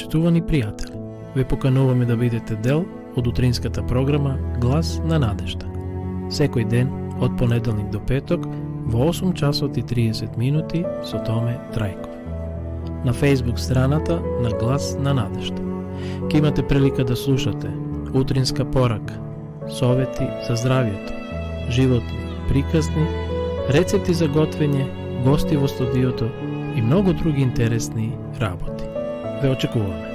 Почитувани пријатели, ве покануваме да бидете дел од утринската програма Глас на надежда. Секој ден, од понеделник до петок, во 8 часот и 30 минути со Томе Трајков. На Facebook страната на Глас на надежда. Ке имате прилика да слушате утринска порака, совети за здравието, животни приказни, рецепти за готвење, гости во студиото и многу други интересни работи. Ве очекуваме.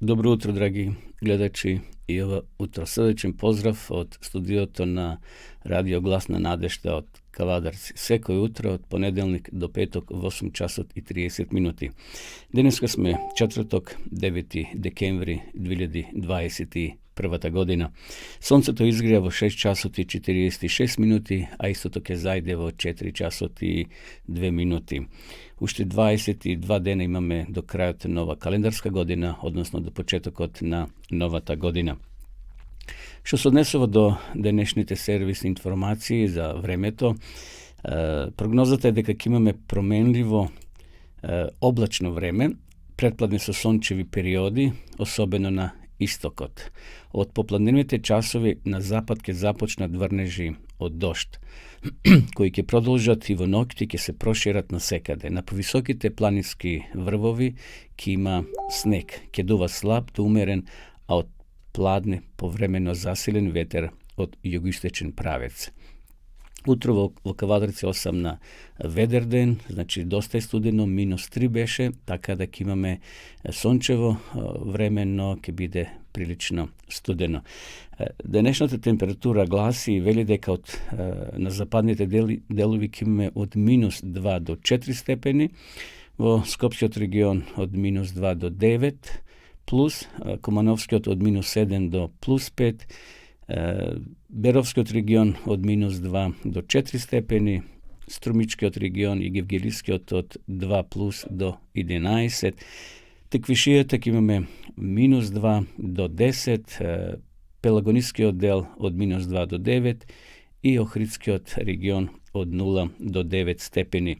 Добро утро, драги гледачи, и ова утро срдечен поздрав од студиото на Радио Глас на надежда од Кавадарци. Секој утро од понеделник до петок во 8 часот и 30 минути. Денеска сме четврток, 9 декември 2021 година. Сонцето изгреа во 6 часот и 46 минути, а истото ќе зајде во 4 часот и 2 минути. Уште 22 дена имаме до крајот нова календарска година, односно до почетокот на новата година. Што се однесува до денешните сервисни информации за времето, прогнозата е дека ќе имаме променливо облачно време, претпладне со сончеви периоди, особено на истокот. Од попладневните часови на запад ќе започнат врнежи од дожд, кои ќе продолжат и во ноќти ќе се прошират насекаде. На повисоките планински врвови ќе има снег, ќе дува слаб до умерен, а од пладне повремено засилен ветер од југоисточен правец. Утро во Кавадарци 8 на ведер ден, значи доста е студено, -3 беше, така да ќе имаме сончево време, но ќе биде прилично студено. Денешната температура гласи и вели дека на западните делови ќе имаме од -2 до 4 степени, во Скопскиот регион од -2 до 9, плюс Кумановскиот од -7 до +5, Беровскиот регион од -2 до 4 степени, Струмичкиот регион и Гевгелискиот од 2 плюс до 11, Теквишијата ќе имаме -2 до 10, Пелагонискиот дел од -2 до 9 и Охридскиот регион од 0 до 9 степени.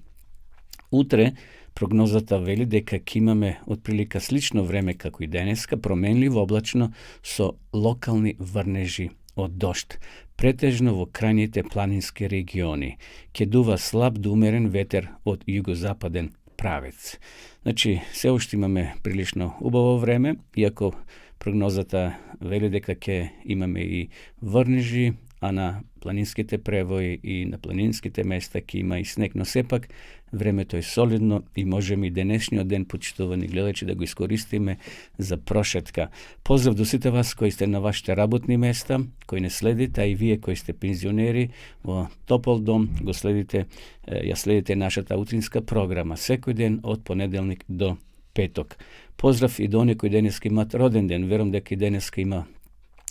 Утре прогнозата вели дека ќе имаме отприлика слично време како и денеска, променливо облачно со локални врнежи од дожд, претежно во крајните планински региони. Ќе дува слаб до умерен ветер од југозападен правец. Значи, се уште имаме прилично убаво време, иако прогнозата вели дека ќе имаме и врнежи, а на планинските превои и на планинските места ќе има и снег, но сепак времето е солидно и можеме и денешниот ден, почитувани гледачи, да го искористиме за прошетка. Поздрав до сите вас кои сте на вашите работни места, кои не следите, а и вие кои сте пензионери во топол дом, ја следите нашата утринска програма секој ден од понеделник до петок. Поздрав и до оние кои денеска имат роден ден. Верувам дека и денеска има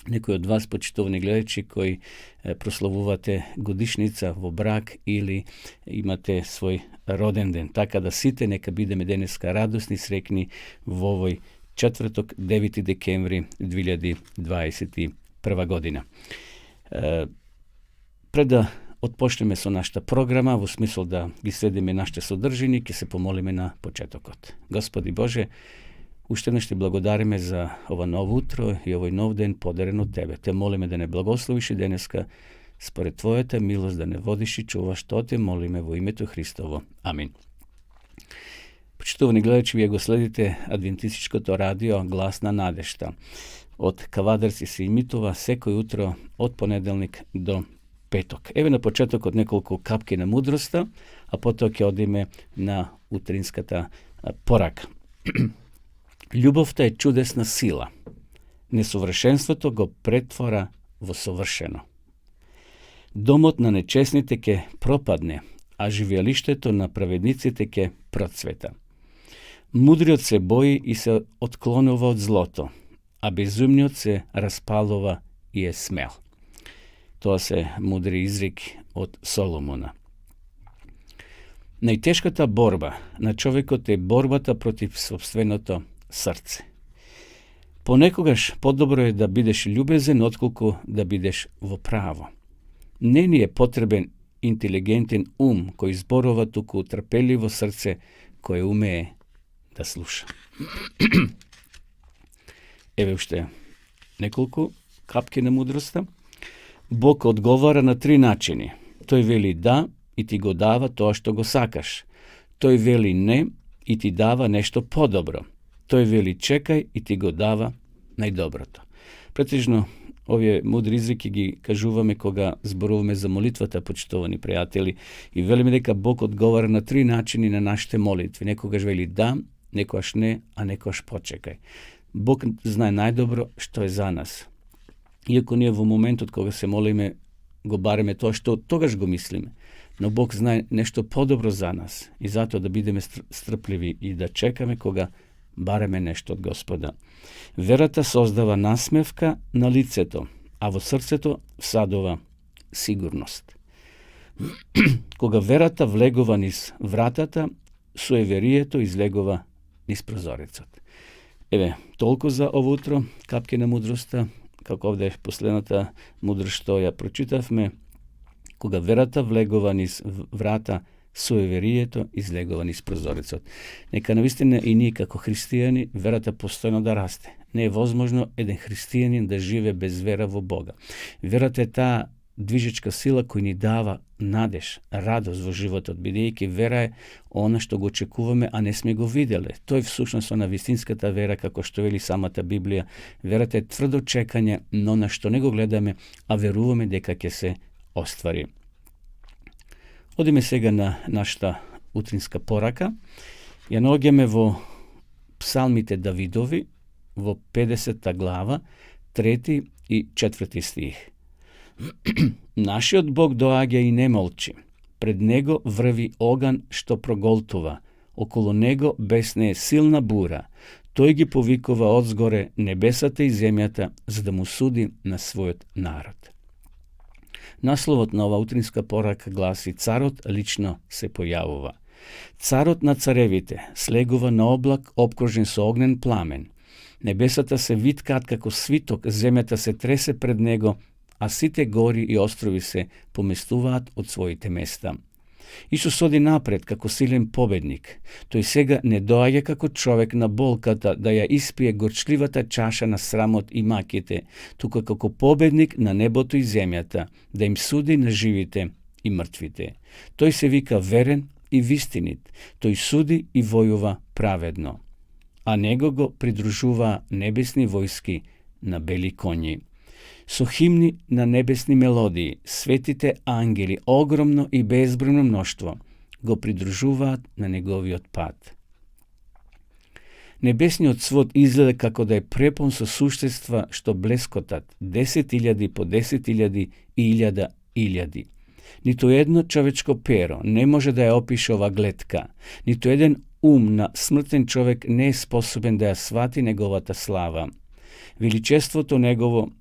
некои од вас, почитувани гледачи, кои прославувате годишница во брак или имате свој роден ден. Така да сите нека бидеме денеска радосни, срекни во овој четврток, 9 декември 2021 година. Пред да отпочнеме со нашата програма, во смисол да ги следиме нашите содржини, ќе се помолиме на почетокот. Господи Боже, уште еднаш ти благодариме за ова ново утро и овој нов ден подарен од Тебе. Те молиме да не благословиш и денеска според Твојата милост да не водиш и чуваш. То те молиме во името Христово. Амин. Почитувани гледачи, вие го следите Адвентистичкото радио Глас на надежда. Од Кавадарци се имитува секој утро од понеделник до петок. Еве на почетокот неколку капки на мудроста, а потоа ќе одиме на утринската порака. Љубовта е чудесна сила. Несовршенството го претвора во совршено. Домот на нечесните ќе пропадне, а живеалиштето на праведниците ќе процвета. Мудриот се бои и се отклонува од злото, а безумниот се распалува и е смел. Тоа се мудри изрек од Соломона. Најтешката борба на човекот е борбата против собственото срце. Понекогаш подобро е да бидеш љубезен отколку да бидеш во право. Не ни е потребен интелигентен ум кој зборува, туку трпеливо срце кое умее да слуша. Еве уште неколку капки на мудроста. Бог одговара на 3 начини. Тој вели да и ти го дава тоа што го сакаш. Тој вели не и ти дава нешто подобро. Тој вели чекај и ти го дава најдоброто. Претежно овие мудри изреки ги кажуваме кога зборуваме за молитвата, почитувани пријатели, и велиме дека Бог одговара на 3 начини на нашите молитви. Некогаш вели да, некогаш не, а некогаш почекај. Бог знае најдобро што е за нас. Иако ние во моментот кога се молиме, го бареме тоа што тогаш го мислиме, но Бог знае нешто подобро за нас и затоа да бидеме стрпливи и да чекаме кога бареме нешто од Господа. Верата создава насмевка на лицето, а во срцето всадува сигурност. Кога верата влегува низ вратата, суеверието излегува низ прозорецот. Еве, толку за ово утро, капки на мудроста, како овде последната мудрост што ја прочитавме. Кога верата влегува низ врата, суеверието излегува низ прозорецот. Нека навистина и ние како христијани верата постојано да расте. Не е возможно еден христијанин да живее без вера во Бога. Верата е таа движечка сила кој ни дава надеж, радост во животот, бидејќи вера е она што го очекуваме, а не сме го виделе. Тој всушност на вистинската вера, како што вели самата Библија. Верата е тврдо чекање, но на што не го гледаме, а веруваме дека ќе се оствари. Одиме сега на нашата утринска порака. Ја наоѓаме во Псалмите Давидови, во 50 глава, 3 и 4 стих. Нашиот Бог доаѓа и не молчи. Пред него врви оган што проголтува. Околу него бесне силна бура. Тој ги повикува одзгоре небесата и земјата, за да му суди на својот народ. Насловот на ова утринска порака гласи: Царот лично се појавува. Царот на царевите слегува на облак обкружен со огнен пламен. Небесата се виткаат како свиток, земјата се тресе пред него, а сите гори и острови се поместуваат од своите места. Исус оди напред како силен победник. Тој сега не доаѓа како човек на болката да ја испие горчливата чаша на срамот и маките, туку како победник на небото и земјата, да им суди на живите и мртвите. Тој се вика верен и вистинит. Тој суди и војува праведно. А него го придружуваа небесни војски на бели коњи. Со химни на небесни мелодии, светите ангели, огромно и безбројно мноштво, го придружуваат на неговиот пат. Небесниот свод изгледа како да е препон со суштества што блескотат 10.000 по 10.000 и 1.000. Ниту едно човечко перо не може да ја опише ова гледка, ниту еден ум на смртен човек не е способен да ја свати неговата слава. Величеството негово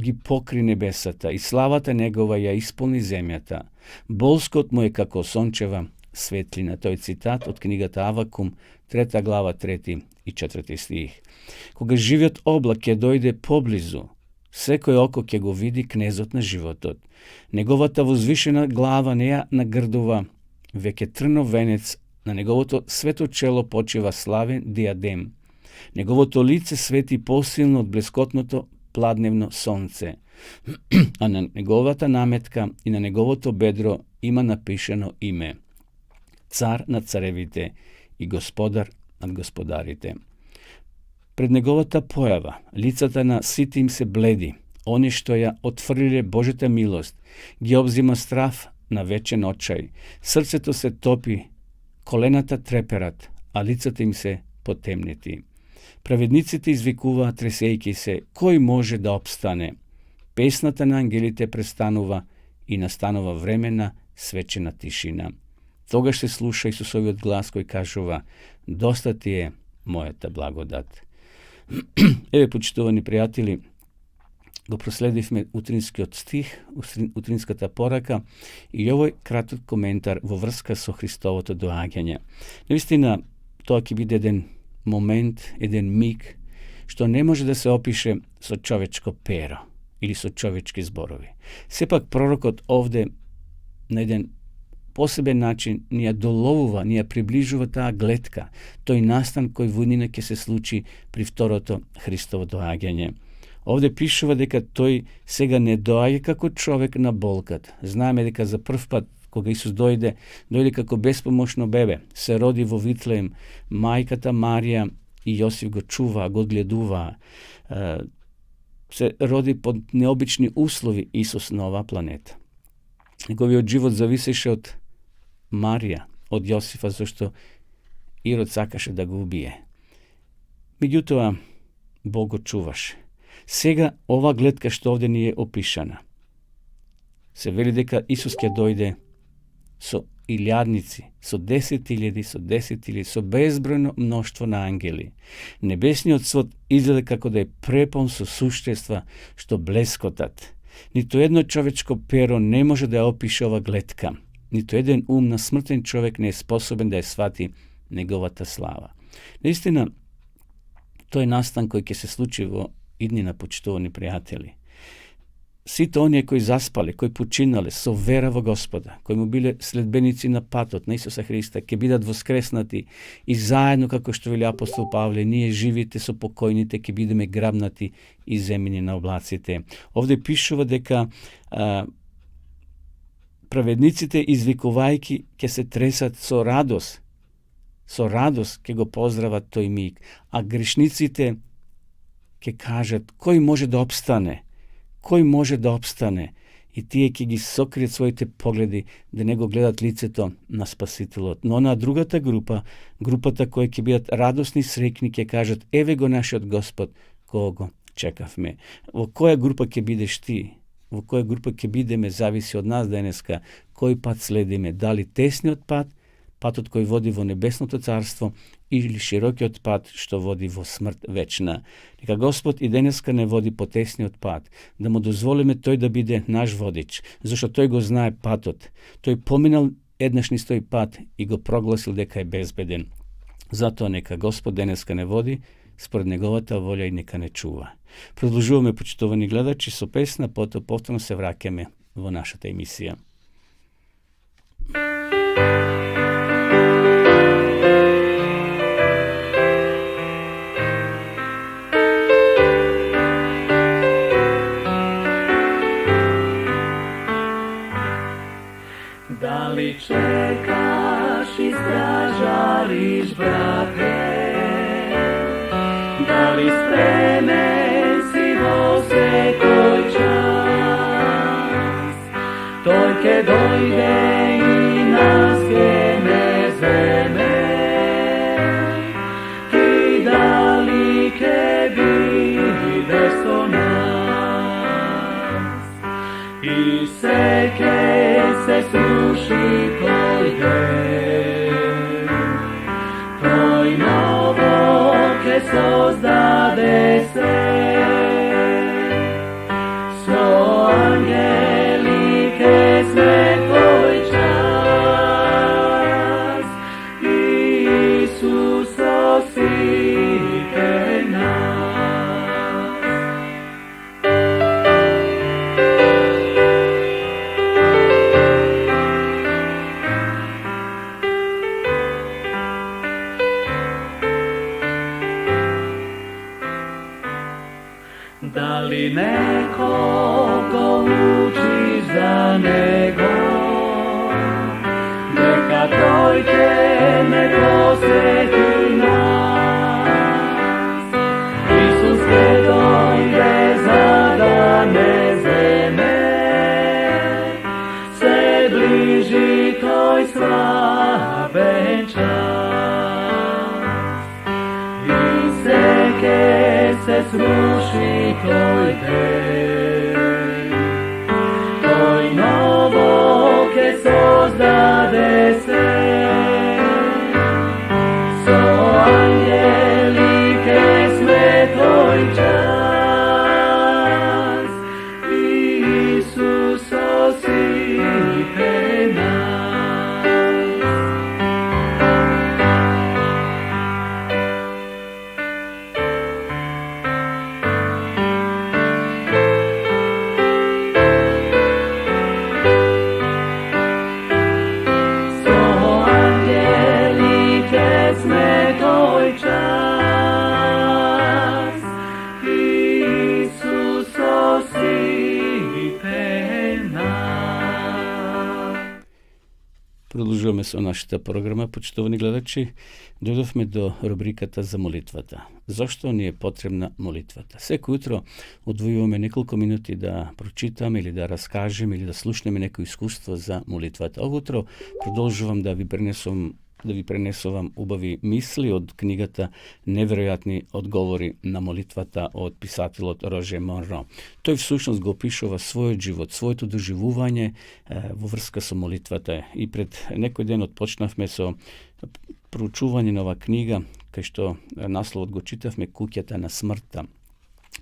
ги покри небесата и славата негова ја исполни земјата. Болскот му е како сончева светлина. Тој цитат од книгата Авакум, 3 глава, 3 и 4 стих. Кога живиот облак ќе дојде поблизу, секој око ќе го види кнезот на животот. Неговата возвишена глава не ја нагрдува веќе трнов венец, на неговото свето чело почива славен диадем. Неговото лице свети посилно од блескотното пладневно сонце, а на неговата наметка и на неговото бедро има напишено име: Цар над царевите и Господар над господарите. Пред неговата појава, лицата на сите им се бледи. Они што ја отфрлиле Божјата милост, ги обзима страв на вечен очај. Срцето се топи, колената треперат, а лицата им се потемнети. Праведниците извикуваат тресејќи се: кој може да обстане? Песната на ангелите престанува и настанува времена свечена тишина. Тогаш се слуша Исусовиот глас кој кажува: доста ти е мојата благодат. Еве, почитувани пријатели, го проследивме утринскиот стих, утринската порака и овој краток коментар во врска со Христовото доаѓање. Навистина, тоа ќе биде еден момент, еден миг, što ne može da se opiše со čovečko pero ili со čovečki zborovi. Сепак пророкот овде на еден посебен начин ни ја доловува, ни ја приближува таа гледка, тој настан кој во иднина ќе се случи при второто Христово доаѓање. Овде пишува дека тој сега не доаѓа како човек на болкат. Знаеме дека за прв пат кога Исус дојде како беспомошно бебе, се роди во Витлеем, мајката Марија и Јосиф го чува, го гледува, се роди под необични услови Исус на оваа планета. Неговиот живот зависеше од Марија, од Јосифа, зашто Ирод сакаше да го убие. Меѓутоа, Бог го чуваше. Сега, ова гледка што овде ни е опишана, се вели дека Исус ќе дојде со илјадници, со 10.000, со безбројно мноштво на ангели. Небесниот свод изгледа како да е препон со суштества што блескотат. Ниту едно човечко перо не може да ја опише ова гледка. Ниту еден ум на смртен човек не е способен да ја свати неговата слава. Наистина, тој настан кој ќе се случи во иднина, почитувани пријатели. Сите оние кои заспале, кои починале со вера во Господа, кои му биле следбеници на патот на Исуса Христа, ќе бидат воскреснати и заедно, како што вели апостол Павле, ние живите со покојните ќе бидеме грабнати и земени на облаците. Овде пишува дека праведниците извикувајки ќе се тресат со радост ќе го поздрават тој миг, а грешниците ќе кажат кој може да обстане, кој може да обстане, и тие ќе ги сокријат своите погледи да не го гледат лицето на Спасителот. Но на другата групата кои ќе бидат радосни, среќни, ќе кажат еве го нашиот Господ, кого го чекавме. Во која група ќе бидеш ти? Во која група ќе бидеме, зависи од нас денеска, кој пат следиме, дали тесниот пат, патот кој води во небесното царство, или широкиот пат што води во смрт вечна. Нека Господ и денеска не води по тесниот пат, да му дозволиме тој да биде наш водич, зашто тој го знае патот. Тој поминал еднаш низ тој пат и го прогласил дека е безбеден. Затоа нека Господ денеска не води според неговата волја и нека не чува. Продолжуваме, почитувани гледачи, со песна, потоа повторно се враќаме во нашата емисија. Дали чекаш и стражариш, брате? Дали спремен си во секој час? Тој ќе дојде и нас ќе не земе. Ти дали ќе бидеш со нас? И се сруши тој ден, тој ново ќе создаде се, со ангели ќе сме тој час, Исус со сите нас. Дали некого учиш за него, дека тој ќе не посети нас. Исус ќе дојде за да не земе, се ближи тој славен час. И се сруши тој ден, тој ново ќе создаде се, со ангели ќе сме тој час, Исус со сите нас. Продолжуваме со нашата програма, почитувани гледачи. Дојдовме до рубриката за молитвата. Зошто ни е потребна молитвата? Секој утро одвојуваме неколку минути да прочитаме или да раскажеме или да слушнеме некој искуство за молитвата. Ово утро продолжувам да ви пренесувам убави мисли од книгата Неверојатни одговори на молитвата од писателот Роже Монро. Тој всушност го опишува својот живот, своето доживување во врска со молитвата. И пред некој ден отпочнавме со проучување на оваа книга, кај што насловот го читавме Куќата на смртта.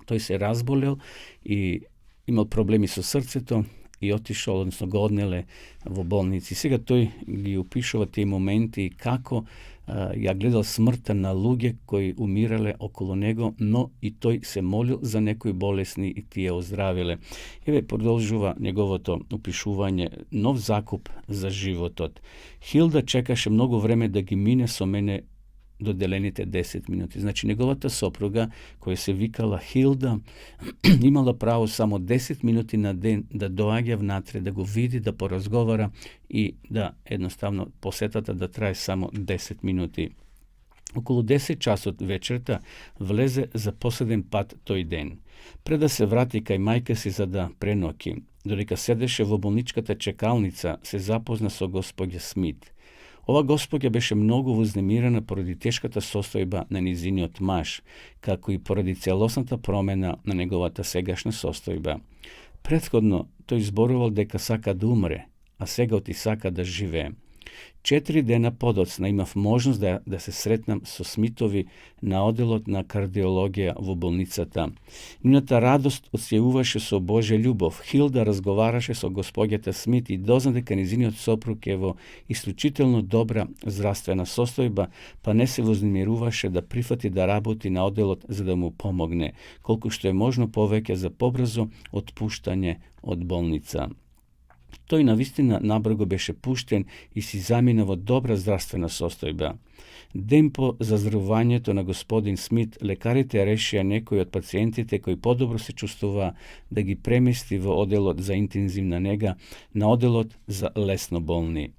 Тој се разболел и имал проблеми со срцето и отишол, односно го однеле во болници. Сега тој ги опишува тие моменти како ја гледал смртта на луѓе кои умирале околу него, но и тој се молил за некои болесни и тие оздравиле. Еве продолжува неговото опишување нов закуп за животот. Хилда чекаше многу време да ги мине со мене доделените 10 минути. Значи, неговата сопруга, која се викала Хилда, имала право само 10 минути на ден да доаѓа внатре, да го види, да поразговара и да едноставно посетата да трае само 10 минути. Околу 10 часот вечерта влезе за последен пат тој ден. Пред да се врати кај мајка си за да преноки, додека седеше во болничката чекалница, се запозна со господја Смит. Ова господја беше многу вознемирена поради тешката состојба на низиниот маж, како и поради целосната промена на неговата сегашна состојба. Претходно тој зборувал дека сака да умре, а сега оти сака да живее. 4 дена подоцна имав можност да се сретнам со Смитови на оделот на кардиологија во болницата. Нивната радост осјауваше со Божја љубов. Хилда разговараше со господјата Смит и дозна дека низиниот сопруг е во исклучително добра здравствена состојба, па не се вознемируваше да прифати да работи на оделот за да му помогне, колку што е можно повеќе за побрзо отпуштање од болница. Тој навистина набрзо беше пуштен и си замина во добра здравствена состојба. Ден по заздравувањето на господин Смит, лекарите решија некои од пациентите кои подобро се чувствува да ги премести во оделот за интензивна нега на оделот за лесно болни.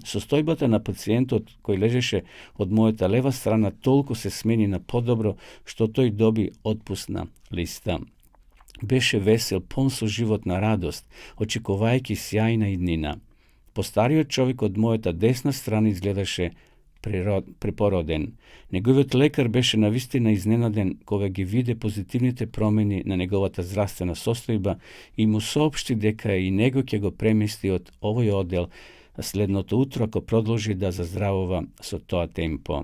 Состојбата на пациентот кој лежеше од мојата лева страна толку се смени на подобро што тој доби отпусна листа. Беше весел, пон со животна радост, очекувајќи сјајна иднина. Постариот човек од мојата десна страна изгледаше препороден. Неговиот лекар беше навистина изненаден кога ги виде позитивните промени на неговата здравствена состојба и му соопшти дека и него ќе го премести од овој одел следното утро ако продолжи да заздравува со тоа темпо.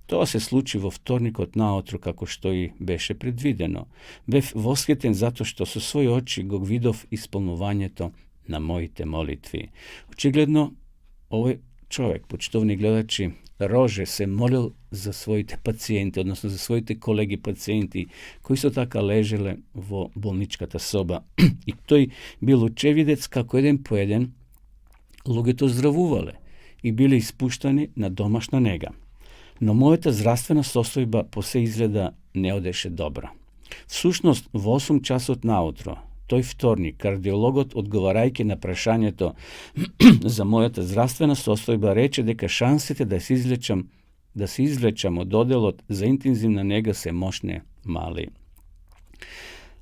Тоа се случи во вторникот наутро како што и беше предвидено. Бев восхитен затоа што со своји очи го видов исполнувањето на моите молитви. Очигледно, овој човек, почитовни гледачи, Роже се молил за своите пациенти, односно за своите колеги пациенти, кои со така лежеле во болничката соба. И тој бил очевидец како еден по еден луѓето здравувале и биле испуштани на домашна нега. Но мојата здравствена состојба по се изгледа не одеше добра. Всушност, во 8 часот наутро, тој вторник, кардиологот, одговарајќи на прашањето за мојата здравствена состојба, рече дека шансите да се извлечам од оделот за интензивна нега се мошне мали.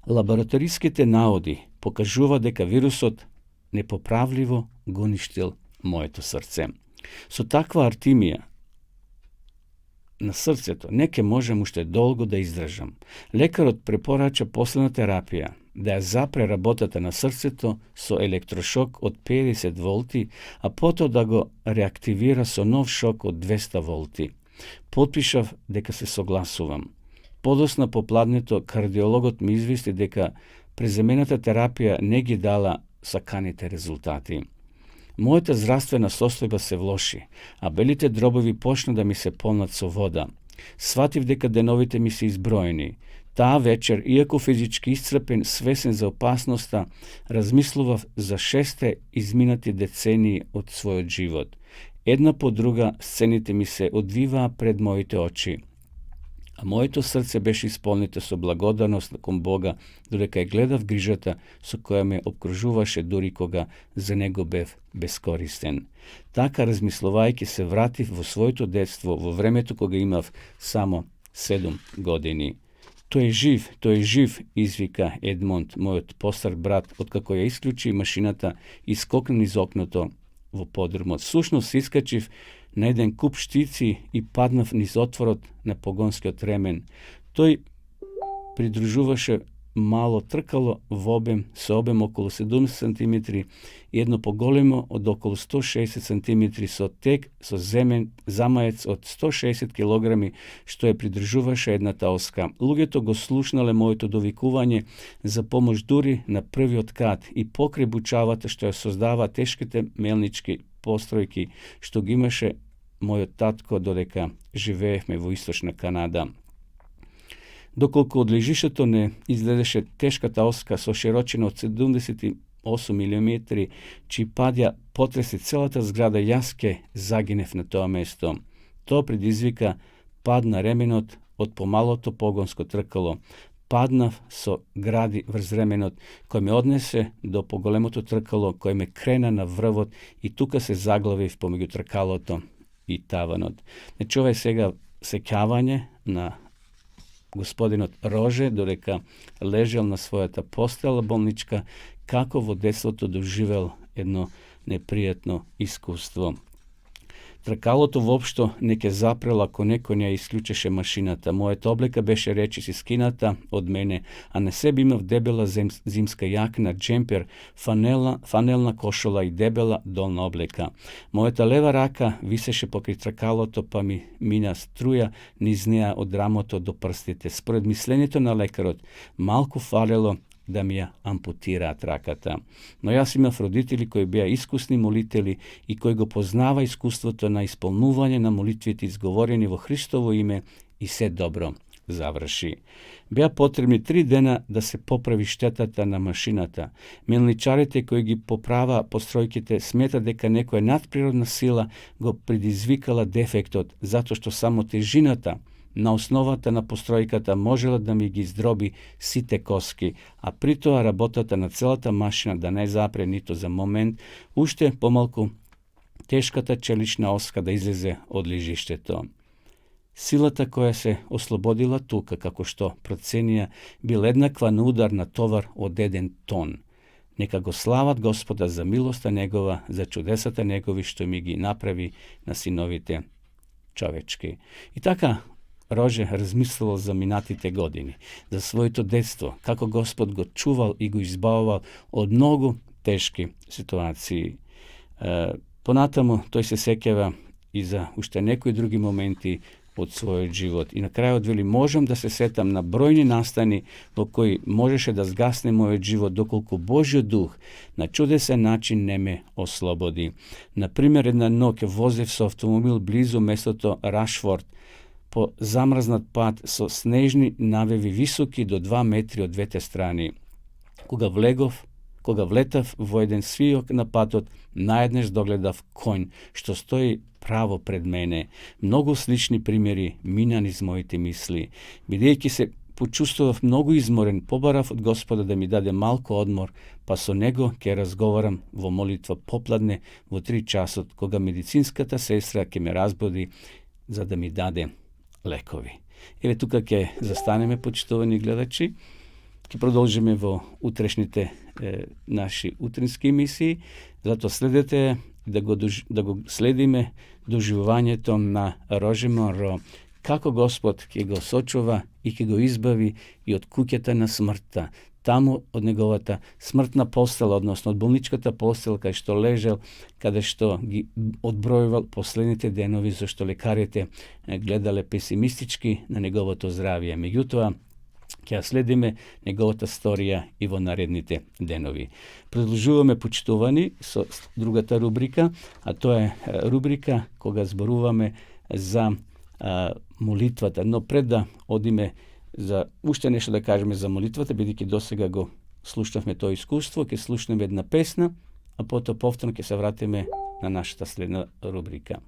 Лабораториските наоди покажува дека вирусот непоправливо го уништил моето срце. Со таква артимија на срцето не ке можам уште долго да издржам. Лекарот препорача последна терапија, да ја запре работата на срцето со електрошок од 50 волти, а потоа да го реактивира со нов шок од 200 волти. Потпишав дека се согласувам. Подосна попладнето кардиологот ми извести дека преземената терапија не ги дала саканите резултати. Мојата здравствена состојба се влоши, а белите дробови почна да ми се полнат со вода. Сватив дека деновите ми се изброени. Таа вечер, иако физички исцрпен, свесен за опасноста, размислував за 6 изминати децении од својот живот. Една по друга сцените ми се одвиваа пред моите очи. a моето срце беше исполнето со благодарност кон Бога, додека ја гледав грижата со која ме обкружуваше дури кога за него бев безкористен. Така, размислувајќи се, вратив во своето детство, во времето кога имав само 7 години. Тој е жив, извика Едмонд, мојот постар брат, откако ја исклучи машината и скокна низ окното во подрумот. Сушност искачив на еден куп штици и паднав низ отворот на погонскиот ремен. Тој придружуваше мало тркало во обем, со обем околу 70 см и едно поголемо од околу 160 см со тек, со замаец од 160 кг, што ја придржуваше едната оска. Луѓето го слушнале моето довикување за помош дури на првиот кат и покрај бучавата што ја создава тешките мелнички постројки што ги имаше мојот татко додека живеевме во Источна Канада. Доколку од лежишето не излезеше тешката оска со широчина од 78 мм, чии падја потресе целата зграда, јас ке загинев на тоа место. Тоа предизвика пад на ременот од помалото погонско тркало. Паднав со гради врз ременот, кој ме однесе до поголемото тркало, кој ме крена на врвот и тука се заглавив помеѓу тркалото и таванот. Не човај сега сеќавање на господинот Роже, додека лежел на својата постела болничка, како во детството доживел едно непријатно искуство. Тркалото воопшто не ке запрел ако некој не исклучеше машината. Мојата облека беше речиси скината од мене, а на себе имав дебела зимска јакна, джемпер, фанелна кошола и дебела долна облека. Мојата лева рака висеше покрај тркалото, па ми мина струја низ неа од рамото до прстите. Според мислењето на лекарот, малку фалело да ми ја ампутираат раката. Но јас имав родители кои беа искусни молители и кои го познава искуството на исполнување на молитвите изговорени во Христово име и се добро заврши. Беа потребни 3 дена да се поправи штетата на машината. Мелничарите кои ги поправаа постројките смета дека некоја надприродна сила го предизвикала дефектот, затоа што само тежината на основата на постројката можела да ми ги издроби сите коски, а при тоа работата на целата машина да не запре ниту за момент, уште помалку тешката челична оска да излезе од лежиштето. Силата која се ослободила тука, како што проценија, бил еднаква на удар на товар од 1 тон. Нека го слават Господа за милоста Негова, за чудесата Негови што ми ги направи на синовите човечки. И така, Роже размислувал за минатите години, за своето детство, како Господ го чувал и го избавувал од многу тешки ситуации. Понатаму тој се сеќава и за уште некои други моменти од својот живот. И на крајот вели, можам да се сетам на бројни настани во кои можеше да згасне мојот живот, доколку Божјиот дух на чудесен начин не ме ослободи. Например, една ноќ возев со автомобил близу местото Рашфорд, по замрзнат пат со снежни навеви високи до 2 метри од двете страни. Кога влетав во еден свиок на патот, наеднаш догледав конј, што стои право пред мене. Многу слични примери мина низ моите мисли. Бидејќи се почувствував многу изморен, побарав од Господа да ми даде малку одмор, па со него ќе разговарам во молитва попладне во 3 часот, кога медицинската сестра ќе ме разбуди за да ми даде лекови. Еве тука ќе застанеме, почитувани гледачи. Ќе продолжиме во утрешните наши утрински емисии. Затоа следете да го следиме доживувањето на Роже Монро, како Господ ќе го сочува и ќе го избави и од куќата на смртта. Таму од неговата смртна постела, односно од болничката постела кај што лежел, каде што ги одбројувал последните денови, зашто лекарите гледале песимистички на неговото здравје. Меѓутоа, ќе следиме неговата сторија и во наредните денови. Продолжуваме, почитувани, со другата рубрика, а тоа е рубрика кога зборуваме за молитвата. Но пред да одиме за уште нешто да кажеме за молитвата, бидејќи досега го слушнавме тоа искуство, ќе слушнеме една песна, а потоа повторно ќе се вратиме на нашата следна рубрика.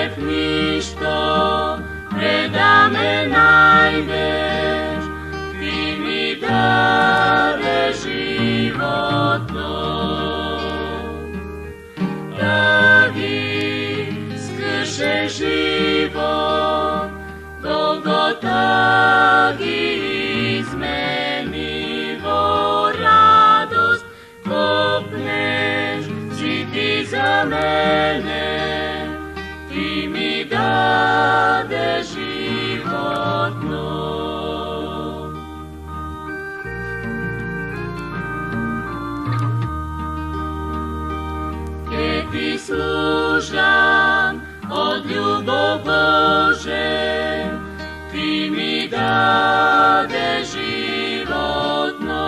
zbeh ništo preda me najdeš, ti mi dade životno. Dragi, skrše život, Golgota izmenivo radost, kopneš, si ti za mene, ti mi dade životno. Ke ti služam od ljubov Bože, ti mi dade životno.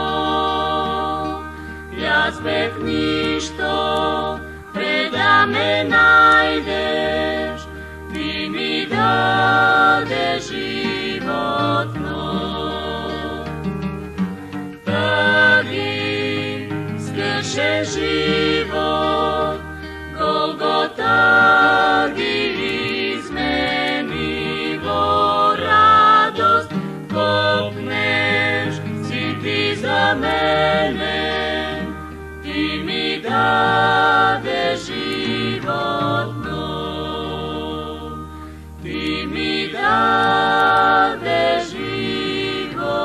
Ja zbeh ništo preda me najdeš, ti mi dade životno. Dragi, skrše život, Golgota izmenivo radost, kopneš, si ti za mene, ti mi dade životno, ti mi dade životno.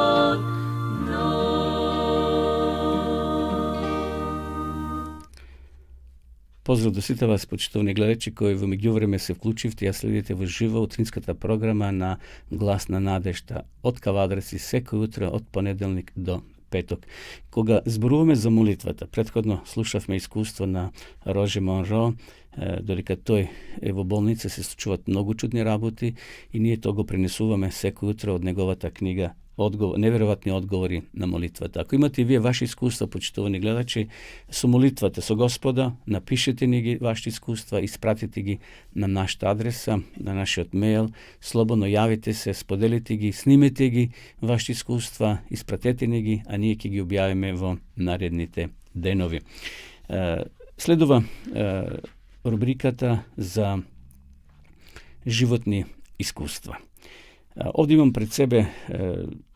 Поздрав до сите вас, почитувани гледачи, кои во меѓувреме се вклучивте и ја следите во живо утринската програма на Глас на надежта од Кавадреси секој утро од понеделник до петок. Кога зборуваме за молитвата, претходно слушавме искуство на Роже Монро, додека тој е во болница, се случуваат многу чудни работи и ние тоа го пренесуваме секој утро од неговата книга неверојатни одговори на молитвата. Ако имате и вие ваши искуства, почитувани гледачи, со молитвата со Господа, напишете ни ги вашите искуства, испратите ги на нашата адреса, на нашиот мејл, слободно јавите се, споделите ги, снимете ги вашите искуства, испратете ни ги, а ние ќе ги објавиме во наредните денови. Следува рубриката за животни искуства. Овде имам пред себе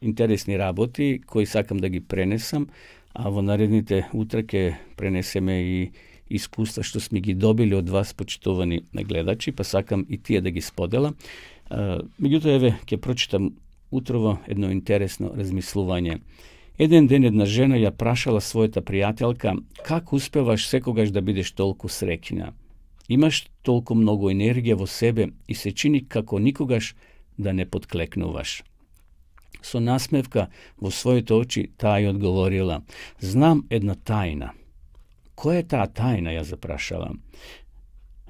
интересни работи кои сакам да ги пренесам, а во наредните утра ќе пренесеме и искуства што сме ги добили од вас, почитувани гледачи, па сакам и тие да ги споделам. Меѓутоа, еве, ќе прочитам утрово едно интересно размислување. Еден ден една жена ја прашала својата пријателка: како успеваш секогаш да бидеш толку среќна? Имаш толку многу енергија во себе и се чини како никогаш да не подклекнуваш. Со насмевка во своите очи таа ја одговорила: знам една тајна. Која е таа тајна, ја запрашала.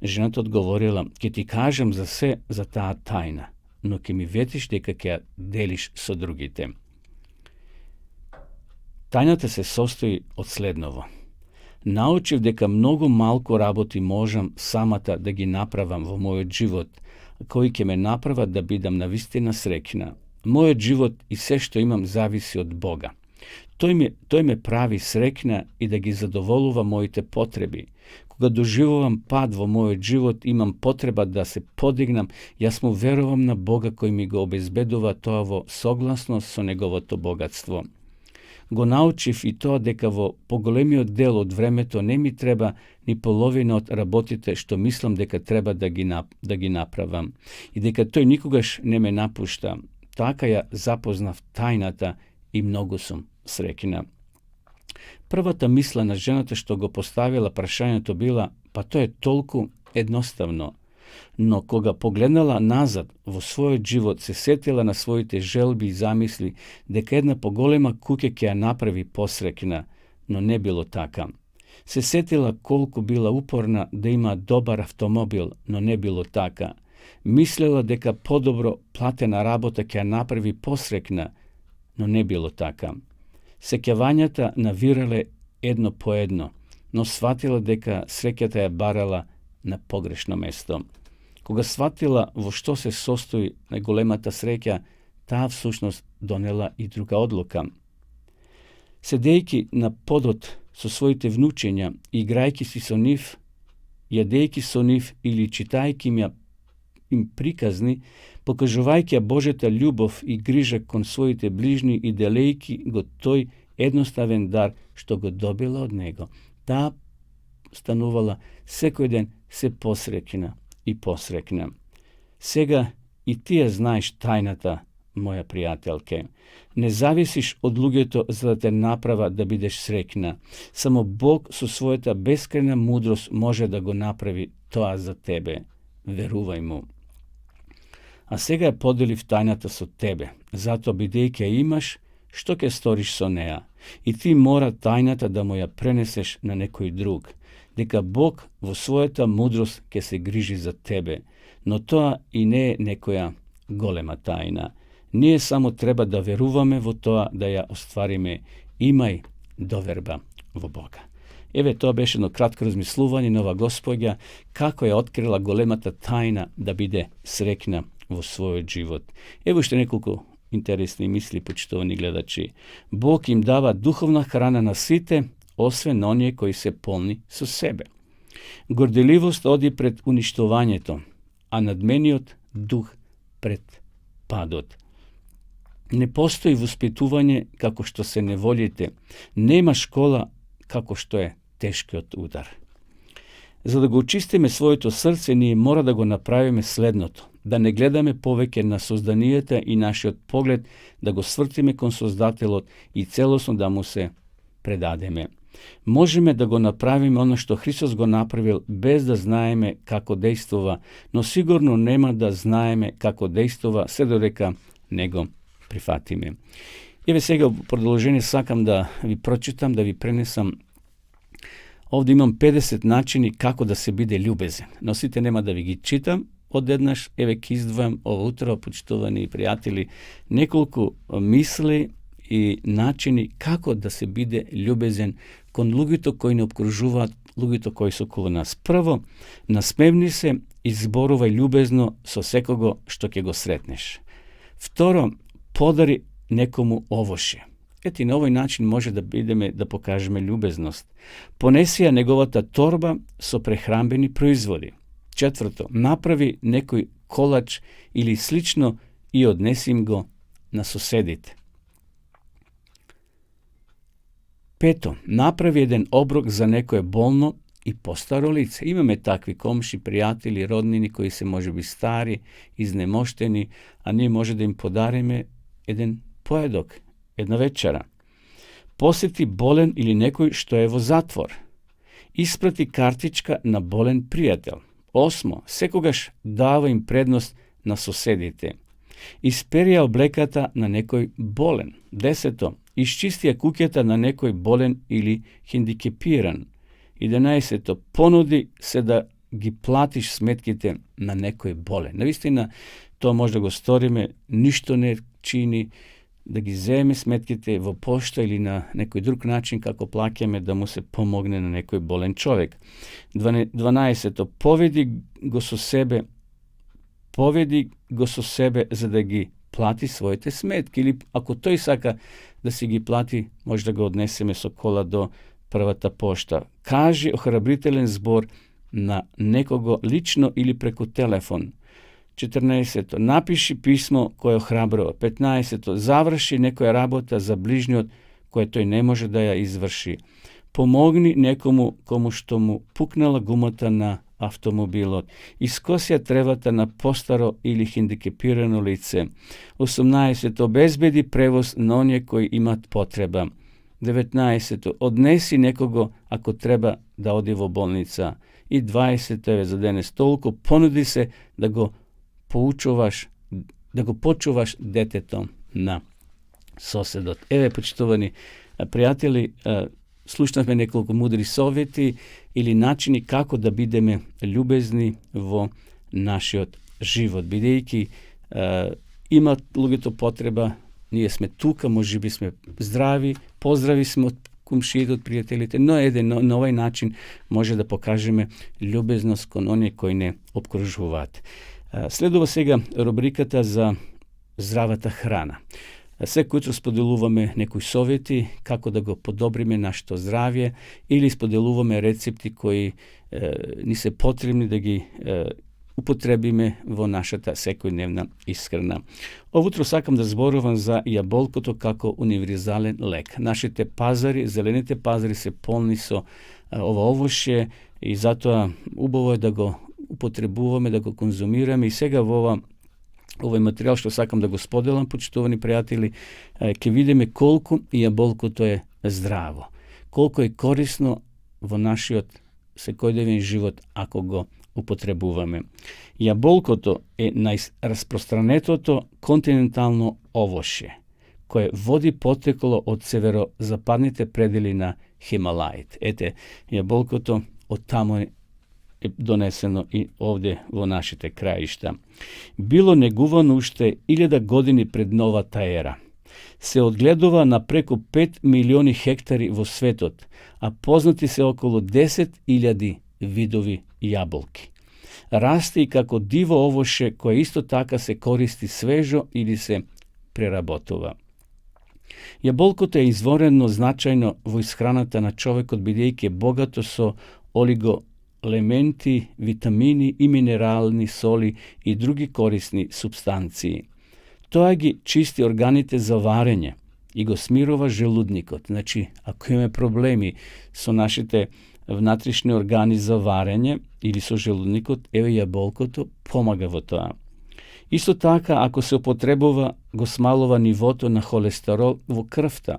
Жената одговорила: ќе ти кажам за се за таа тајна, но ќе ми ветиш дека ќе ја делиш со другите. Тајната се состои од следново. Научив дека многу малку работи можам самата да ги направам во мојот живот, кои ќе ме направат да бидам навистина среќна. Мојот живот и се што имам зависи од Бога. Тој ме прави среќна и да ги задоволува моите потреби. Кога доживувам пад во мојот живот, имам потреба да се подигнам, јас му верувам на Бога кој ми го обезбедува тоа во согласност со неговото богатство. Го научив и тоа дека во поголемиот дел од времето не ми треба ни половина од работите што мислам дека треба да ги направам и дека тој никогаш не ме напушта. Така ја запознав тајната и многу сум среќна. Првата мисла на жената што го поставила прашањето била: па тоа е толку едноставно. Но кога погледнала назад во својот живот, се сетила на своите желби и замисли дека една поголема куќа ќе ја направи посреќна, но не било така. Се сетила колку била упорна да има добар автомобил, но не било така. Мислела дека подобро платена работа ќе ја направи посреќна, но не било така. Сеќавањата навирале едно по едно, но сватила дека среќата ја барала на погрешно место. Кога сватила во што се состои најголемата среќа, таа всушност донела и друга одлука. Седејќи на подот со своите внучења, играјќи си со нив, јадејќи со нив или читајќи им ја им приказни, покажувајќи Божјата љубов и грижа кон своите ближни и делејќи го тој едноставен дар што го добила од него. Таа станувала секој ден се посрекна и посрекна. Сега и ти ја знаеш тајната, моја пријателке. Не зависиш од луѓето за да те направа да бидеш срекна. Само Бог со својата бескрајна мудрост може да го направи тоа за тебе. Верувај му. А сега ја поделив тајната со тебе, затоа бидејќи ја имаш, што ќе сториш со неа? И ти мора тајната да му ја пренесеш на некој друг, дека Бог во својата мудрост ќе се грижи за тебе, но тоа и не е некоја голема тајна. Ние само треба да веруваме во тоа да ја оствариме. Имај доверба во Бога. Еве, тоа беше едно кратко размислување на ова Господја, како ја открила големата тајна да биде срекна во својот живот. Ево уште неколку интересни мисли, почитувани гледачи. Бог им дава духовна храна на сите, освен оние кои се полни со себе. Горделивост оди пред уништувањето, а надмениот дух пред падот. Не постои воспитување како што се неволите, нема школа како што е тешкиот удар. За да го очистиме своето срце, ние мора да го направиме следното: да не гледаме повеќе на созданијата и нашиот поглед да го свртиме кон Создателот и целосно да му се предадеме. Можеме да го направиме оно што Христос го направил без да знаеме како действува, но сигурно нема да знаеме како действува се додека не го прифатиме. Еве сега во продолжение сакам да ви прочитам, да ви пренесам. Овде имам 50 начини како да се биде љубезен. Но сите нема да ви ги читам одеднаш. Еве ќе издвојам ова утро, почитувани пријатели, неколку мисли и начини како да се биде љубезен кон луѓето кои не обкружуваат, луѓето кои се околу нас. Прво, насмевни се и зборувај љубезно со секого што ќе го сретнеш. Второ, подари некому овошје. Ети на овој начин може да бидеме да покажеме љубезност. Понеси ја неговата торба со прехранбени производи. Четврто, направи некој колач или слично и однеси им го на соседите. Пето, направи еден оброк за некое болно и постаро лице. Имаме такви комши, пријатели, роднини кои се можеби стари, изнемоштени, а ние може да им подариме еден поедок, една вечера. Посети болен или некој што е во затвор. Испрати картичка на болен пријател. Осмо, секогаш дава им предност на соседите. Исперија облеката на некој болен. 10. Исчистија куќата на некој болен или хендикепиран. 11. Понуди се да ги платиш сметките на некој болен. Навистина, тоа може да го сториме, ништо не чини, да ги земе сметките во пошта или на некој друг начин како плаќаме да му се помогне на некој болен човек. 12. Поведи го со себе за да ги плати своите сметки, или ако тој сака да си ги плати, може да го однесеме со кола до првата пошта. Кажи охрабрителен збор на некого лично или преку телефон. 14. Напиши писмо кое охрабрува. 15. Заврши некоја работа за ближниот која тој не може да ја изврши. Помогни некому кому што му пукнала гумата на автомобилот. Искоси ја тревата на постаро или хендикепирано лице. 18. Обезбеди превоз на оние кои имат потреба. 19. Однеси некого ако треба да оди во болница. И 20. За денес толку понуди се да го почуваш детето на соседот. Еве, почитувани пријатели, слушнавме неколку мудри совети или начини како да бидеме љубезни во нашиот живот. Бидејќи имат луѓето потреба, ние сме тука, можеби сме здрави, поздрави сме од кумшиите, од пријателите, но на овој начин може да покажеме љубезност кон оние кои не обкружуваат. Следува сега рубриката за здравата храна. Секој утро споделуваме некои совети како да го подобриме нашето здравје или споделуваме рецепти кои ни се потребни да ги употребиме во нашата секојдневна исхрана. Овутро сакам да зборувам за јаболкото како универзален лек. Нашите пазари, зелените пазари се полни со ова овошје и затоа убаво е да го употребуваме, да го конзумираме. И сега во овој материјал што сакам да го споделам, почитувани пријатели, ќе видиме колку јаболкото е здраво, колку е корисно во нашиот секојдневен живот ако го употребуваме. Јаболкото е најраспространетото континентално овошје, кое води потекло од северозападните предели на Хималаите. Ете, јаболкото од таму е донесено и овде во нашите краишта. Било негувано уште 1000 години пред новата ера. Се одгледува на преку 5 милиони хектари во светот, а познати се околу 10.000 видови јаболки. Расте и како диво овоше кое исто така се користи свежо или се преработува. Јаболкото е изворено значајно во исхраната на човекот, бидејќи е богато со олиголементи, витамини и минерални соли и други корисни супстанции. Тоа ги чисти органите за варење и го смирува желудникот. Значи, ако имаме проблеми со нашите внатрешни органи за варење или со желудникот, еве јаболкото помага во тоа. Исто така, ако се употребува, го смалува нивото на холестерол во крвта.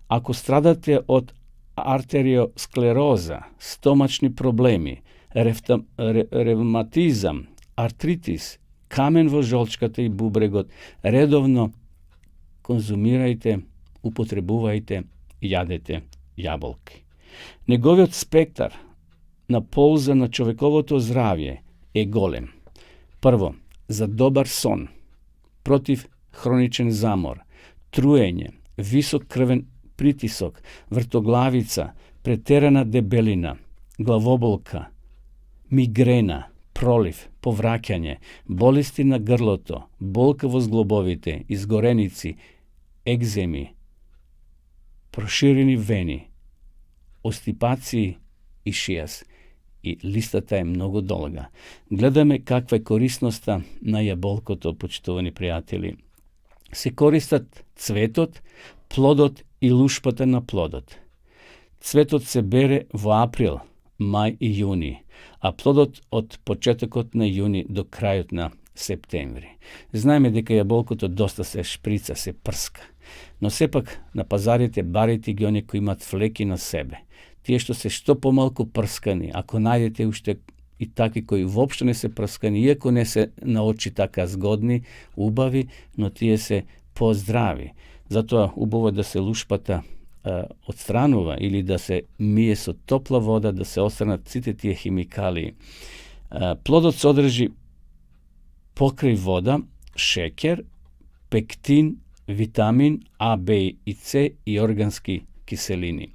Ако страдате од артериосклероза, стомачни проблеми, ревматизам, артритис, камен во жолчката и бубрегот, редовно конзумирајте, употребувајте, јадете јаболки. Неговиот спектар на полза на човековото здравје е голем. Прво, за добар сон, против хроничен замор, труење, висок крвен притисок, вртоглавица, претерана дебелина, главоболка, мигрена, пролив, повраќање, болести на грлото, болка во зглобовите, изгореници, екземи, проширени вени, остипации и шијас. И листата е многу долга. Гледаме каква е корисноста на јаболкото, почитувани пријатели. Се користат цветот, плодот и лушпата на плодот. Цветот се бере во април, мај и јуни, а плодот од почетокот на јуни до крајот на септември. Знаеме дека јаболкото доста се шприца, се прска, но сепак на пазарите барите ги они кои имат флеки на себе. Тие што се што помалку прскани, ако најдете уште и такви кои воопшто не се прскани, иако не се на очи така згодни, убави, но тие се поздрави. Затоа убаво да се лушпата отстранува или да се мие со топла вода, да се отстранат сите тие химикалии. Плодот содржи покрај вода, шеќер, пектин, витамин А, Б и С и органски киселини.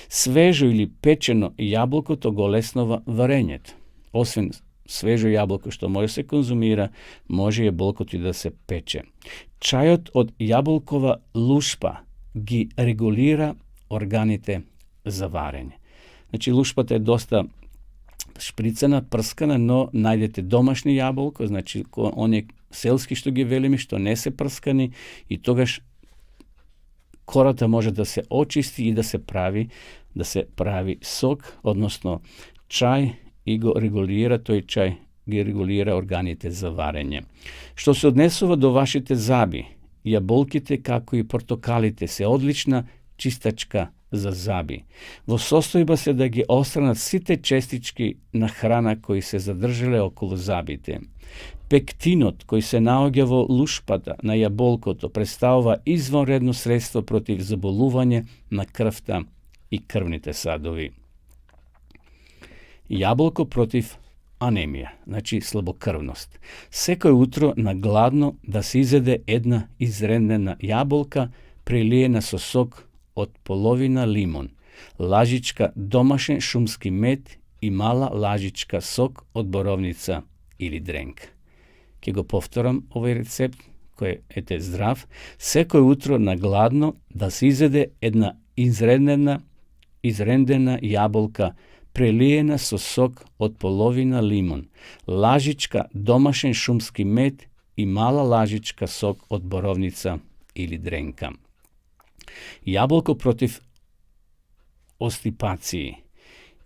Свежо или печено јаболкото го леснува варењето. Освен свежо јаболко што може се конзумира, може јаболкото и да се пече. Чајот од јаболкова лушпа ги регулира органите за варење. Значи, лушпата е доста шприцана, прскана, но најдете домашни јаболко, значи оние селски што ги велиме, што не се прскани, и тогаш кората може да се очисти и да се прави сок, односно чај, и го регулира, тој чај ги регулира органите за варење. Што се однесува до вашите заби, јаболките како и портокалите се одлична чистачка за заби. Во состојба се да ги отстранат сите честички на храна кои се задржале околу забите. Пектинот кој се наоѓа во лушпата на јаболкото представува извонредно средство против заболување на крвта и крвните садови. Јаболко против анемија, значи слабокрвност. Секој утро на гладно да се изеде една изрендена јаболка прелиена со сок од половина лимон, лажичка домашен шумски мед и мала лажичка сок од боровница или дренка. Ке го повторам овој рецепт, кој е здрав. Секој утро на гладно да се изеде една изрендена јаболка prelijena so sok od polovina limon, lažička domašen šumski med i mala lažička sok od borovnica ili drenka. Jabolko protiv ostipaciji.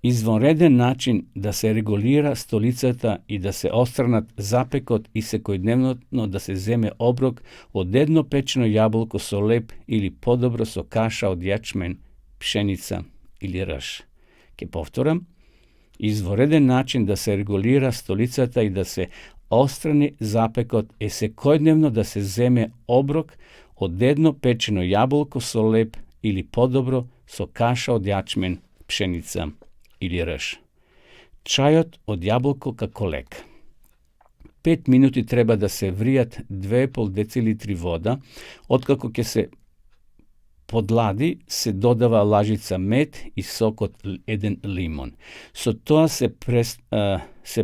Izvanreden način da se regulira stolicata i da se ostranat zapekot i sekojdnevno da se zeme obrok od jedno pečeno jabolko so lep ili podobro so kaša od jačmen, pšenica ili raž. Ke povtoram, izvanreden način da se regulira stolicata i da se ostrani zapekot i sekojdnevno da se zeme obrok od jedno pečeno jabolko so lep ili podobro so kaša od jačmen, pšenica ili raž. Čajot od jabolko kako lek. 5 minuti treba da se vrijat 2,5 decilitri voda, otkako ke se podladi se dodava lažica med i sok od jedan limon. So toa se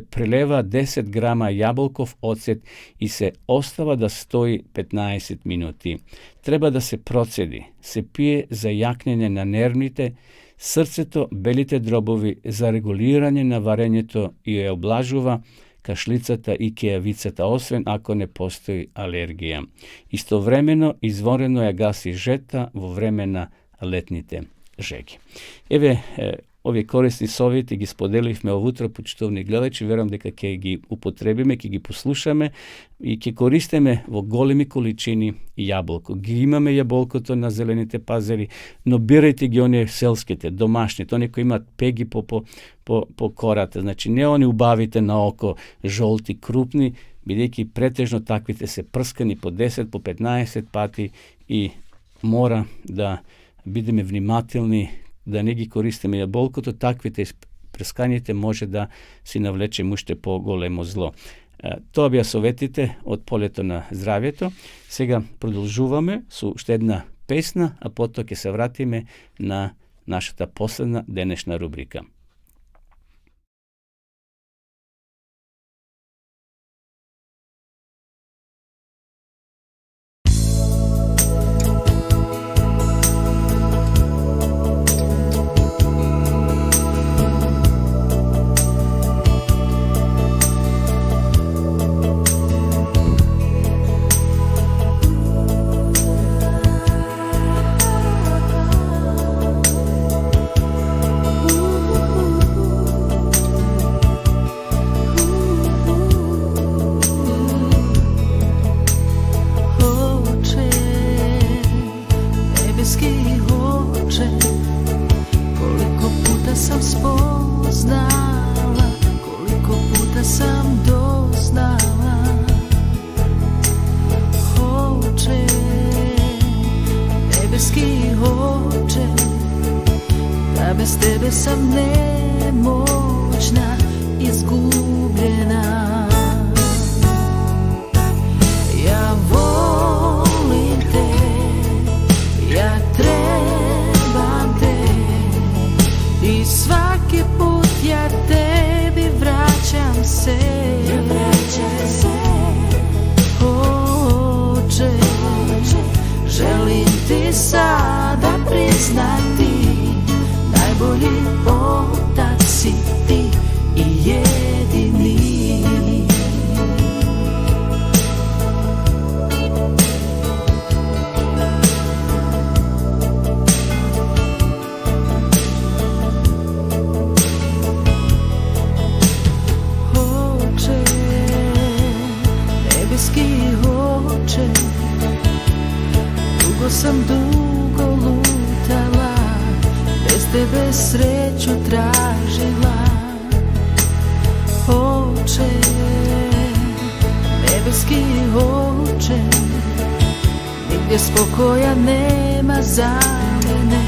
preleva 10 grama jabolkov ocet i se ostava da stoji 15 minuti. Treba da se procedi, se pije za jaknjenje na nervnite, srceto, belite drobovi, za reguliranje na varenjeto i je oblažuva kašlicata i kejavicata osven ako ne postoji alergija. Istovremeno izvoreno je gasi žeta vo vremena letnite žegi. Ovi korisni savjeti gi spodelihme ovutro, počtovni gledači, verujem дека ќе ги употребиме, ќе ги послушаме и ќе користиме во големи количини јаболко. Ги имаме јаболкото на зелените пазари, но бирајте ги оние селските, домашните, оние кои имаат пеги по кората. Значи не они убавите на око, жолти, крупни, бидејќи претежно таквите се прскани по 10, по 15 пати и мора да бидеме внимателни да не ги користиме јаболкото, таквите прскањите може да си навлечем уште по-големо зло. Тоа бија советите од полето на здравјето. Сега продолжуваме со уште една песна, а потоа ќе се вратиме на нашата последна денешна рубрика. Bez tebe sam nemoćna, izgubljena. Ja volim te, ja trebam te i svaki put ja tebi vraćam se. Oče, želim ti sada priznati, najbolji otac si ti i jedini. Oče, nebeski oče, dugo lutala, bez tebe sreću tražila. Oče, nebeski oče, nigdje spokoja nema za mene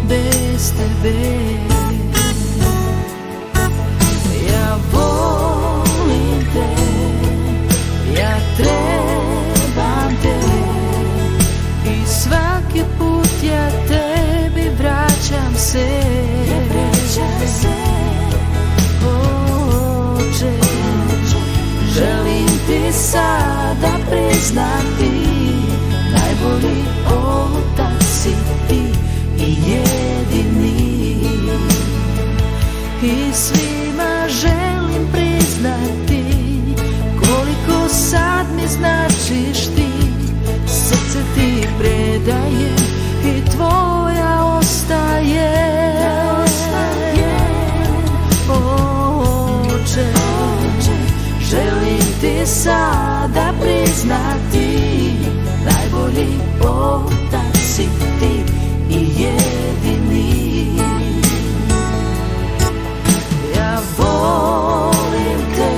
bez tebe. Ja volim te, ja trebam te i svaki put ja tebi vraćam se. Oče, želim ti sada priznati, najbolji otac si ti i jedini. i svima želim priznati koliko sad mi značiš ti. Srce ti predaje i tvoja ostaje. Oče, želim ti sada priznati, najbolji otac si ti i jedini. Ja volim te,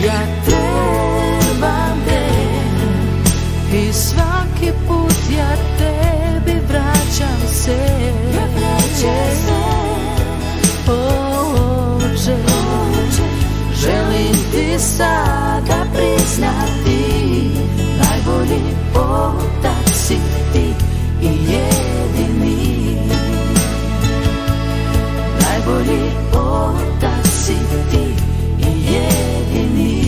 ja trebam te i svaki put ja tebi vraćam se. Oče, želim ti sada priznati, najbolji otac si ti i jedini. Najbolji otac si ti i jedini.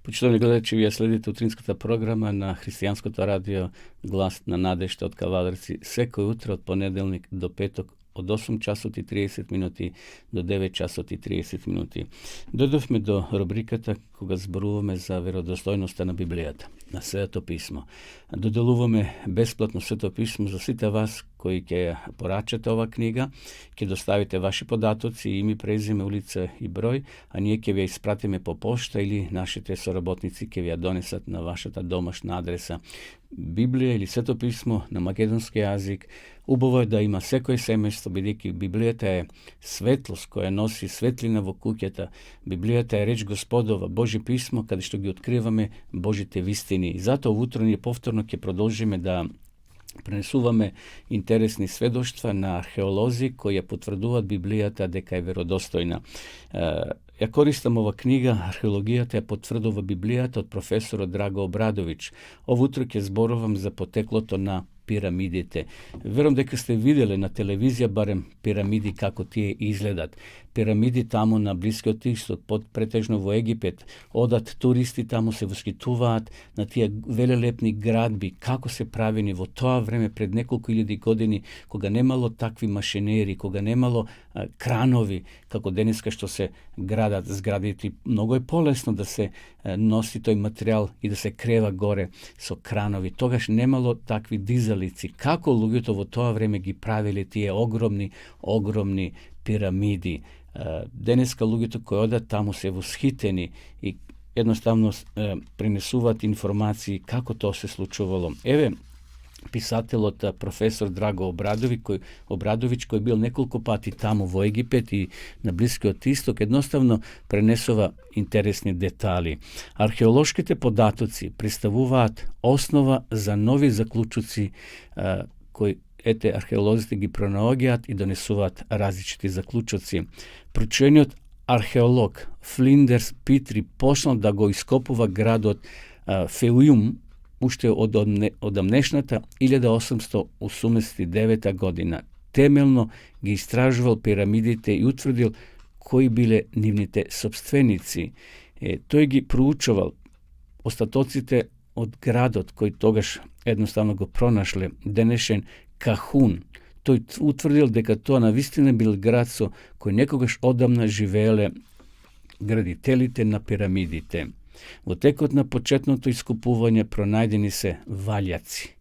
Почитувани гледачи, вие следите утринската програма на Христијанското радио Глас на надежта од Кавалерци секој утро од понеделник до петок од 8 часот и 30 минути до 9 часот и 30 минути. Дојдовме до рубриката кога зборуваме за веродостојноста на Библијата, на Светото писмо. Доделуваме бесплатно Светото писмо за сите вас кои ќе порачате ова книга, ќе доставите ваши податоци, име, презиме, улица и број, а ние ќе ви ја испратиме по пошта или нашите соработници ќе ви ја донесат на вашата домашна адреса. Библија или Светото писмо на македонски јазик. Убаво е да има секој семејство, бидејќи Библијата е светлост која носи светлина во куќата. Библијата е реч Господова, Божје писмо, каде што ги откриваме Божите вистини. И затоа утро ние повторно ќе продолжиме да пренесуваме интересни сведоштва на археолози кои ја потврдуваат Библијата дека е веродостојна. Ја користам ова книга, археологијата ја потврдува Библијата од професорот Драго Обрадович. Ово утро ќе зборувам за потеклото на пирамидите. Верувам дека сте виделе на телевизија барем пирамиди како тие изгледат. Пирамиди таму на Блискиот Исток, претежно во Египет, одат туристи таму, се воскитуваат на тие велелепни градби, како се правени во тоа време пред неколку илјади години, кога немало такви машинери, кога немало кранови, како денеска што се градат зградите. Многу е полесно да се носи тој материјал и да се крева горе со кранови. Тогаш немало такви дизалици. Како луѓето во тоа време ги правиле тие огромни пирамиди. Денеска луѓето кои одат таму се восхитени и едноставно пренесуваат информации како тоа се случувало. Еве, писателот професор Драго Обрадович, кој бил неколку пати таму во Египет и на Блискиот Исток, едноставно пренесува интересни детали. Археолошките податоци представуваат основа за нови заклучоци кои археолозите ги пронаоѓаат и донесуваат различити заклучоци. Прочуениот археолог Флиндерс Питри почнал да го ископува градот Феујум уште од амнешната 1889 година. Темелно ги истражувал пирамидите и утврдил кои биле нивните собственици. Тој ги проучувал остатоците од градот кој тогаш едноставно го пронашле, денешен Кахун. Тој утврдил дека тоа навистина бил град со кој некогаш одамна живееле градителите на пирамидите. Во текот на почетното искупување пронајдени се валјаци.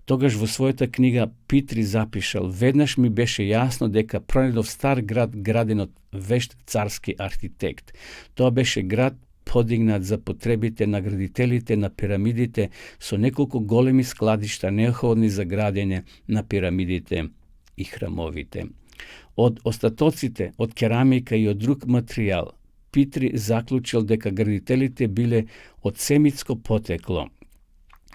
Тогаш во својата книга Питри запишал: веднаш ми беше јасно дека пронајдов стар град граден од вешт царски архитект. Тоа беше град подигнат за потребите на градителите на пирамидите со неколку големи складишта необходни за градење на пирамидите и храмовите. Од остатоците од керамика и од друг материјал Питри заклучил дека градителите биле од семитско потекло.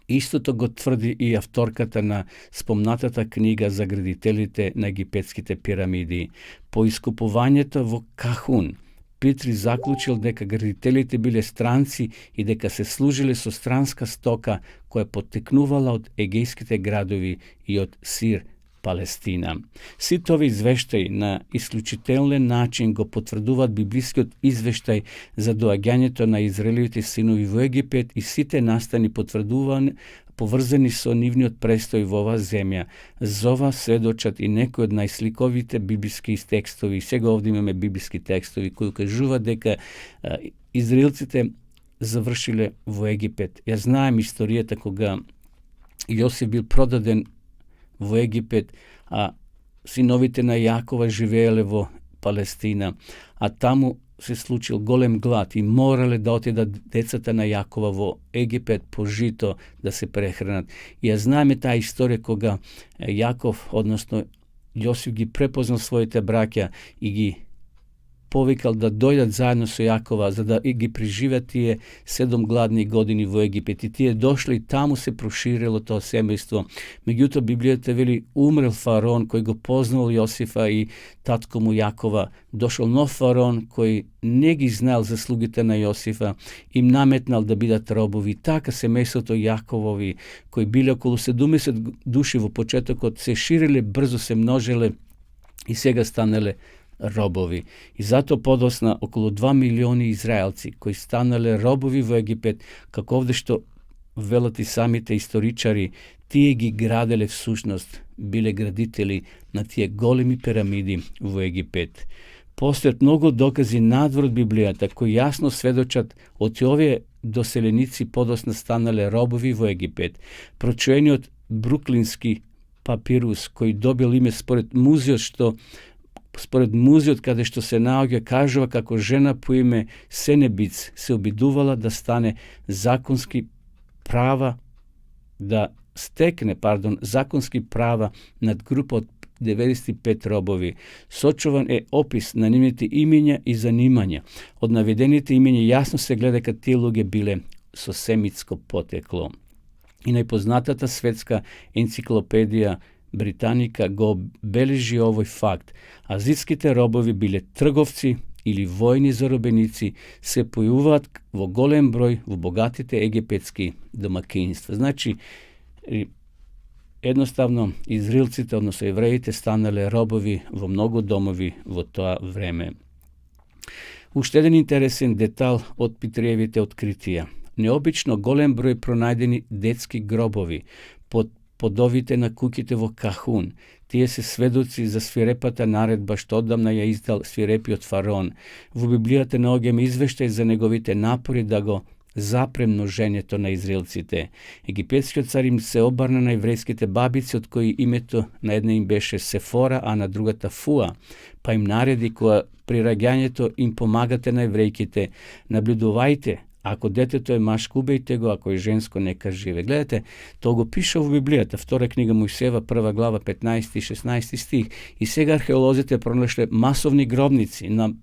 Истото го тврди и авторката на спомнатата книга за градителите на египетските пирамиди. По искупувањето во Кахун, Питри заклучил дека градителите биле странци и дека се служиле со странска стока која потекнувала од егејските градови и од Сир, Палестина. Сите овие извештаи на исклучителен начин го потврдуваат библискиот извештај за доаѓањето на Израелевите синови во Египет и сите настани потврдувани поврзани со нивниот престој во оваа земја. За ова сведочат и некои од најсликовите библиски текстови. Сега овде имаме библиски текстови кои кажуваат дека израелците завршиле во Египет. Ја знаем историјата кога Јосиф бил продаден во Египет, а синовите на Јакова живееле во Палестина, а таму се случил голем глад и морале да отидат децата на Јакова во Египет по жито да се прехранат. И ја знаеме таа историја кога Јаков, односно Јосиф ги препознал своите браќа и ги повикал да дојдат заедно со Јакова, за да ги преживеат тие 7 гладни години во Египет. И тие дошли и таму се проширило тоа семејство. Меѓутоа Библијата вели умрел фараон кој го познал Јосифа и татко му Јакова. Дошол нов фараон кој не ги знаел заслугите на Јосифа, им наметнал да бидат робови. Така семејството Јаковови, кои биле околу 70 души во почетокот, се шириле, брзо се множеле и сега станале робови. И затоа подосна околу 2 милиони израелци кои станале робови во Египет, како овде што велат и самите историчари, тие ги граделе всушност, биле градители на тие големи пирамиди во Египет. Постојат многу докази надвор од Библијата кои јасно сведочат од овие доселеници подосна станале робови во Египет. Прочуениот бруклински папирус кој добил име според музеот каде што се наоѓа, кажува како жена по име Сенебиц се обидувала да стане законски права над група од 95 робови. Сочуван е опис на нивните имења и занимања. Од наведените имења јасно се гледа дека тие луѓе биле со семитско потекло. И најпознатата светска енциклопедија Британика го бележи овој факт. Азитските робови биле трговци или војни заробеници, се појуваат во голем број во богатите египетски домакинства. Значи, едноставно, израелците, односно евреите, станале робови во многу домови во тоа време. Уште еден интересен детал од Питриевите откритија. Необично голем број пронајдени детски гробови под подовите на куќите во Кахун. Тие се сведоци за свирепата наредба што одамна ја издал свирепиот фараон. Во Библијата наоѓаме извештај за неговите напори да го запре множењето на израелците. Египетскиот цар им се обарна на еврејските бабици, од кои името на една им беше Сефора, а на другата Фуа, па им нареди кога при раѓањето им помагате на еврејките, наблюдувајте. Ако детето е машко, убејте го, ако е женско, нека живе. Гледате, тоа го пише во Библијата, втора книга Мојсеева, 1 глава, 15 и 16 стих. И сега археолозите пронашле масовни гробници на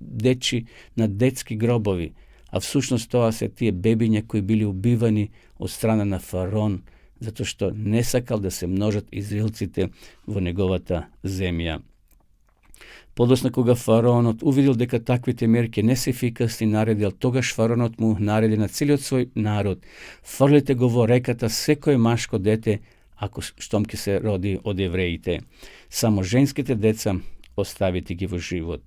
детски гробови, а всушност тоа се тие бебиња кои били убивани од страна на фараон, затоа што не сакал да се множат израелците во неговата земја. Подосна кога фараонот увидел дека таквите мерки не се ефикасни, наредил, тогаш фараонот му нареди на целиот свој народ: фрлете го во реката секое машко дете, ако штом ќе се роди од евреите. Само женските деца оставите ги во живот.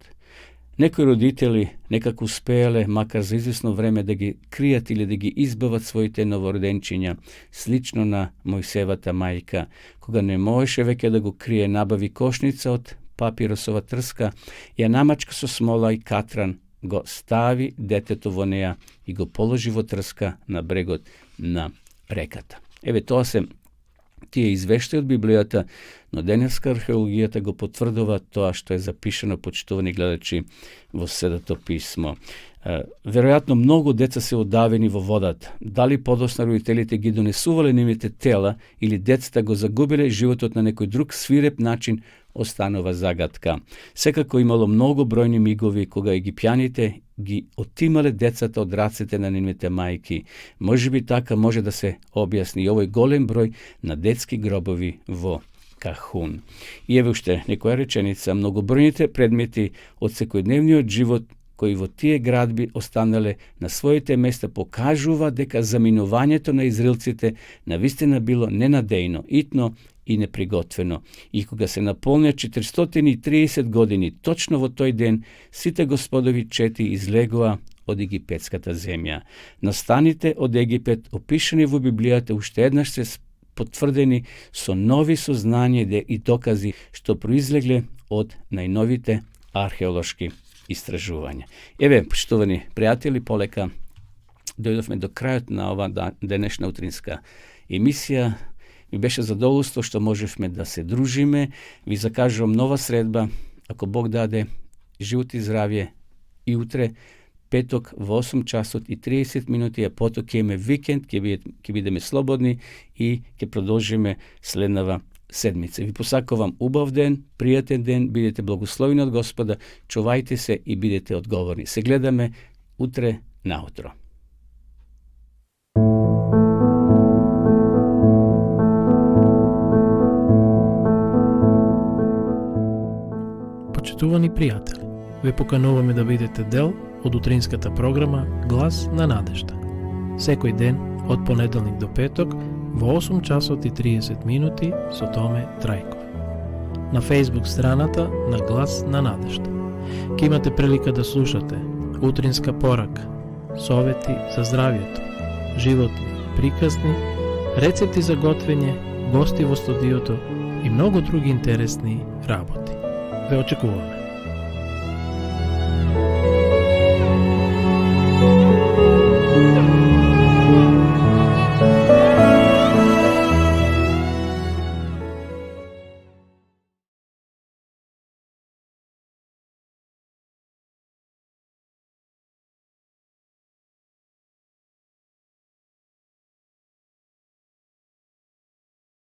Некои родители некако успеале, макар за известно време, да ги кријат или да ги избават своите новороденчиња, слично на Мојсевата мајка. Кога не можеше веќе да го крие, набави кошница од папиросова трска, ја намачка со смола и катран, го стави детето во неа и го положи во трска на брегот на реката. Еве, тоа се тие извештаи од Библијата, но денеска археологијата го потврдува тоа што е запишано, почитувани гледачи, во Светото писмо. Веројатно многу деца се одавени во водата. Дали подосна родителите ги донесувале нивните тела или децата го загубиле, животот на некој друг свиреп начин останува загадка. Секако имало многу бројни мигови кога египјаните ги отимале децата од рацете на нивните мајки. Можеби така може да се објасни овој голем број на детски гробови во Кахун. И еве уште некоја реченица: многобројните предмети од секојдневниот живот кои во тие градби останале на своите места покажува дека заминувањето на израелците навистина било ненадејно, итно и неприготвено. И кога се наполня 430 години, точно во тој ден, сите господови чети излегоа од египетската земја. Настаните од Египет, опишани во Библијата, уште еднаш се потврдени со нови сознања и докази што произлегле од најновите археолошки истражувања. Еве, поштовани пријатели, полека дојдовме до крајот на ова денешна утринска емисија. Ми беше задоволство што можевме да се дружиме. Ви закажувам нова средба, ако Бог даде живот и здравје, и утре, петок во 8 часот и 30 минути, а поток ќе имаме викенд, ќе бидеме слободни и ќе продолжиме следнава седмица. Ви посакувам убав ден, пријатен ден, бидете благословени од Господа, чувајте се и бидете одговорни. Се гледаме утре наутро. Почитувани пријатели, ве покануваме да бидете дел од утринската програма Глас на надежда. Секој ден, од понеделник до петок, во 8 часот и 30 минути со Томе Трајков. На Facebook страната на Глас на надежда. Ке имате прилика да слушате утринска порака, совети за здравјето, животни, приказни, рецепти за готвење, гости во студиото и многу други интересни работи. Ве очекуваме.